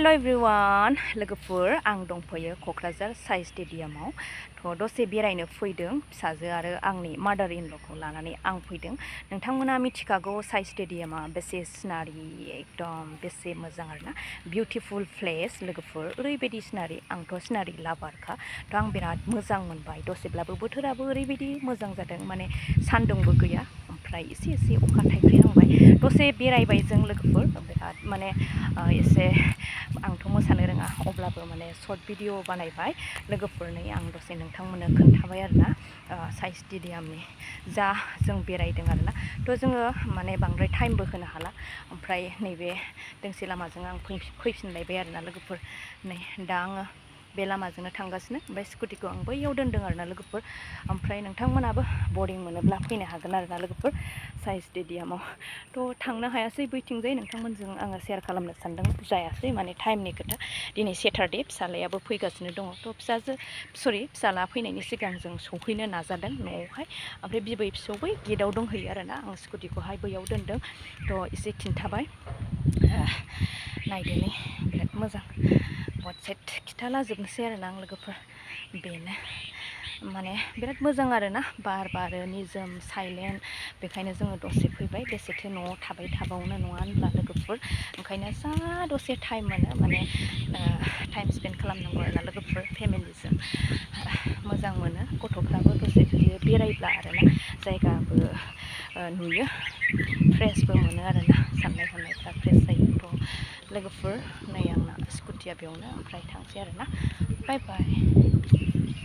Hello everyone लोगोफोर आं दंफैयो क'क्राझार साइ स्टेडियामाव थ' दसे बेरायनो फैदों फिसाजो आरो आंनि मादार इन ल'खौ लानानै आं फैदों। नोंथांमोना मिथिखागौ साइ स्टेडियामा बेसे सिनारि एकदम बेसे मोजां आरोना बिउटिफुल प्लेस लोगोफोर ओरैबायदि सिनारि आंथ' सिनारि लाभारखा थ' आं बिराद मोजां मोनबाय दसेब्लाबो बोथोराबो ओरैबायदि मोजां जादों माने सान्दुंबो गैया ओमफ्राय एसे एसे अखा थाइफ्रिहांबाय दसे बेरायबाय जों लोगोफोर बिराद माने एसे आंथ' मोसानो रोङा अब्लाबो माने सर्ट भिडिअ बानायबाय लोगोफोरनो आं दसे नोंथांमोननो खोन्थाबाय आरोना साइ स्टेडियामनि जा जों बेरायदों आरोना थ' जोङो माने बांद्राय टाइमबो होनो हाला ओमफ्राय नैबे दोंसे लामाजों आं फैफिनलायबाय आरोना लोगोफोर नै दा आङो बे लामाजोंनो थांगासिनो ओमफ्राय स्कुटिखौ आं बैयाव दोनदों आरोना लोगोफोर ओमफ्राय नोंथांमोनाबो बरिं मोनोब्ला फैनो हागोन आरोना लोगोफोर साइ स्टेडियामाव थ' थांनो हायासै बैथिंजाय नोंथांमोनजों आङो शेयार खालामनो सानदों जायासै माने टाइमनि खोथा दिनै सेटारडे फिसालायाबो फैगासिनो दङ थ' फिसाला फैनायनि सिगां जों सौफैनो नाजादों न'आवहाय ओमफ्राय बिबै फिसौ बै गेटआव दंहैयो आरोना आं स्कुटिखौहाय बैयाव दोनदों थ' एसे खिन्थाबाय नायदो नै बिराद मोजां वाटसेट खिन्थालाजोबनोसै आरोना आं लोगोफोर बेनो माने बिराद मोजां आरोना बार बारो निजोम साइलेन्ट बेखायनो जोङो दसे फैबाय बेसेथो न'आव थाबाय थाबावनो नङा होनब्ला लोगोफोर ओंखायनो जा दसे टाइम मोनो माने टाइम स्पेन्ड खालामनांगौ आरोना लोगोफोर फेमिलिजों मोजां मोनो गथ'फ्राबो दसे बिदि बेरायब्ला आरोना जायगाबो नुयो फ्रेसबो मोनो आरोना साननाय हनायफ्रा फ्रेस जायो थ' लोगोफोर नै आंना स्कुटिया बेयावनो ओमफ्राय थांसै आरोना बाय बाय।